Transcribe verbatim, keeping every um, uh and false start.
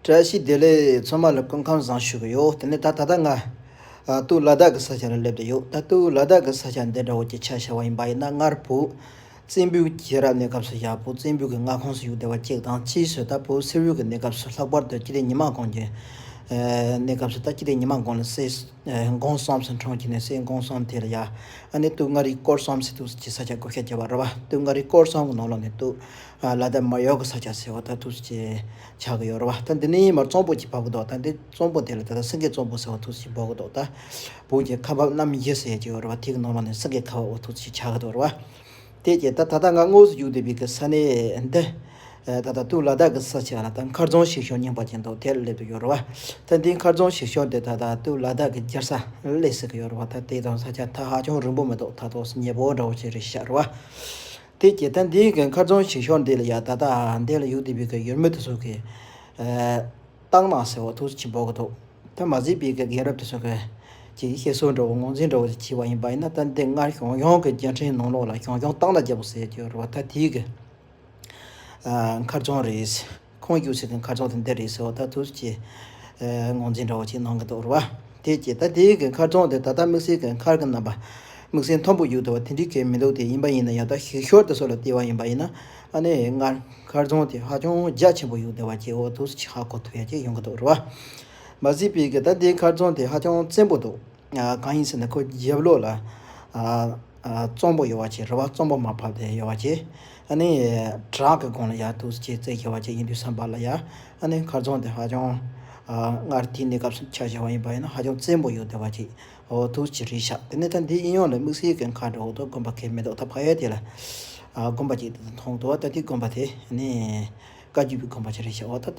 བཀྲ་ཤིས་བདེ་ལེགས། ཚང་མ་ལ་སྐུ་ཁམས་བཟང་ཞུ་གི་ཡོད། དེ་ནས་ད་ད་ལྟ་ང་ཨ་སྟོད་ལ་དྭགས་ཀྱི་ས་ཆ་ལ་སླེབས་བསྡད་ཡོད། ད་སྟོད་ལ་དྭགས་ཀྱི་ས་ཆ་འདི་འདྲ་བོ་ཅིག་ཆ་བཞག་པ་ཡིན་པ་ཡིན་ན། སྔར་བོད་བཙན་པོའི་རྒྱལ་རབས་གནས་སྐབས་སུ་ཡ་བོད་བཙན་པོའི་གི་མངའ་ཁོངས་སུ་ཡོད་བསྡད་པ་གཅིག་དང་། ཕྱིས་སུ་ད་བོད་སིལ་བུའི་གི་གནས་སྐབས་སུ། ལྷག་པར་དུ་སྤྱི་ལེ་ཉི་མ་གུང་གི་ཨ་གནས་སྐབས་སུ། ད་སྤྱི་ལེ་ཉི་མ་གུང་ལ་སྲས་ཨ་འགོང་གསུམ་ཟེར་འཁྲུངས་བྱས་ནས། སྲས་འགོང་གསུམ་དེ་ལ་ཡ་ཨ་ནི་སྟོད་མངའ་རིས་སྐོར་གསུམ་ཟེར་འདུག་སེ་ཅིག་ས་ཆ་བགོ་བཤའ་བརྒྱབ་པ་རེད་བ། སྟོད་མངའ་རིས་སྐོར་གསུམ་གི་ནང་ལོགས་ནས་སྟོད་ཨ་ལ་དྭགས་མར་ཡུལ་གི་ས་ཆ་ཟེར་བ་ད་འདུག་སེ་ཅིག་ཆགས་ཀྱི་ཡོད་རེད་བ། ད་འདི་ནས་མར་གཙང་པོ་ཅིག་བབས་ཀྱི་འདུག་ད་འདི་གཙང་པོ་དེ་ལ་ད་ལྟ་སེང་གེ་གཙང་པོ་ཟེར་བ་འདུག་སེ་ཅིག་འབོད་ཀྱི་འདུག་ད་བོད་ཀྱི་ཁ་འབབ་རྣམ་བཞི་ཟེར་གྱི་ཡོད་རེད་བ། དེ་གི་ནང་ལོགས་ནས་སེང་གེ་ཁ་འབབ་འོ་འདུག་སེ་ཅིག་ཆགས་ཀྱི་འདུག་རེད་བ། དེ་རྗེས་ད་ད་ལྟ་ང་དངོས་སུ་བཞུགས་བསྡད་པའི་གི་ས་གནས་འདི་ཨ་ད་ལྟ་སྟོད་ལ་དྭགས་ཀྱི་ས་ཆ་ལ་ད་མཁར་རྫོང་ཞིག་ཤོར་རྙིང་པ་ཅིག་འདུག་དེར་སླེབས་བསྡད་ཡོད་རེད་བ། ད་འདི་མཁར་རྫོང་ཞིག་ཤོར་འདི་ད་ལྟ་སྟོད་ལ་དྭགས་ཀྱི་རྒྱལ་ས་སླེབས་ཟེར་གྱི་ཡོད་རེད་བ། ད་དེ་དང་ས་ཆ་ད་ཧ་ཅང་རིང་པོ་མི་འདུག་ད་དུང་ཉེ་པོ་འདྲ་བོ་ཅིག་རེད་ཤག་རེད་བ། དེ་རྗེས་ད་འདི་གི་མཁར་རྫོང་ཞིག་ཤོར་འདི་ལ་ཡ་ད་ལྟ་འདི་ལ་བཞུགས་བསྡད་པའི་གི་ཡུལ་མི་དེ་ཚོ་གི་ཨ་སྟག་ནག་ཟེར་བ་འདུག་སེ་ཅིག་འབོད་ཀྱི་འདུག་ད་མ་གཞི་པའི་གི་རྒན་རབས་དེ་ཚོ་གི་ཅིག་བཤད་སྲོལ་འདྲ་བོ་ངོས་འཛིན་འདྲ་བོ་ཅིག་བྱས་པ་ཡིན་པ་ཡིན་ན། ད་འདི་སྔར་ཞང་ཞུང་གི་རྒྱལ་ཕྲན་ནང་ལོགས་ལ་ཞང་ཞུང་སྟག་ནག་རྒྱལ་པོ་ཟེར་གྱི་ཡོད་རེད་བ། ད་དེའི་གི་ཨ་མཁར་རྫོང་རེད། ཁོང་བཞུགས་སའི་གི་མཁར་རྫོང་དེ་འདི་རེད་ཟེར་བ་ད་འདུག་སེ་ཅིག་ཨ་ངོས་འཛིན་འདྲ་བོ་ཅིག་གནང་གི་འདུག་རེད་བ། དེ་རྗེས་ད་དེའི་གི་མཁར་རྫོང་དེ་ད་ལྟ་དམིགས་བསལ་གི་མཁར་གི་རྣམ་པ་དམིགས་བསལ་མཐོན་པོ་བཞུགས་བསྡད་པ་དེ་འདྲའི་གི་མི་འདུག་དེ་ཡིན་པ་ཡིན་ན་ཡང་ད་ཞིག་ཤོར་དེ་ཚོ་ལ་བལྟས་པ་ཡིན་པ་ཡིན་ན། ཨ་ནི་སྔར་མཁར་རྫོང་དེ་ཧ་ཅང་རྒྱ་ཆེན་པོ་ཡོད་བསྡད་པ་ཅིག་འོ་འདུག་སེ་ཅིག་ཧ་གོ་ཐུབ་ཡ་ཅིག་ཡོང་གི་འདུག་རེད་བ། མ་གཞི་པའི་གི་ད་འདི་མཁར་རྫོང་དེ་ཧ་ཅང་བཙན་པོ་འདུག་ཨ་གང་ཡིན་ཟེར་ན་ཁོ་རྒྱབ་ལོགས་ལ་ཨ་ཨ་གཙང་པོ་ཡོད་པ་ཅིག་རེད་བ། གཙང་པོ་མར་བབས་ཏེ་ཡོད་པ་ཅིག་ཨ་ནི་བྲག་གི་སྒང་ལ་ཡ་འདུག་སེ་ཅིག་བརྩིགས་བཞག་པ་ཅིག་ཡིན་དུས་ཙམ་པ་ལ་ཡ། ཨ་ནི་མཁར་རྫོང་དེ་ཧ་ཅང་ཨ་སྔར་དེའི་གནས་སྐབས་སུ་ཆ་བཞག་པ་ཡིན་པ་ཡིན་ན་ཧ་ཅང་བཙན་པོ་ཡོད་བསྡད་པ་ཅིག་འོ་འདུག་སེ་ཅིག་རེད་ཤག་དེ་ནས་ད་འདི་གཡས་གཡོན་ལ་དམིགས་བསལ་གྱི་མཁར་འདྲ་བོ་དང་དགོན་པ་གང་ཡང་མི་འདུག་ད་ཕ་ཡུལ་དེ་ལ་ཨ་དགོན་པ་ཅིག་མཐོང་འདུག་ད་དེ་དགོན་པ་དེ་ནི་བཀའ་བརྒྱུད་པའི་དགོན་པ་ཅིག་རེད་ཤག་འོ་ད།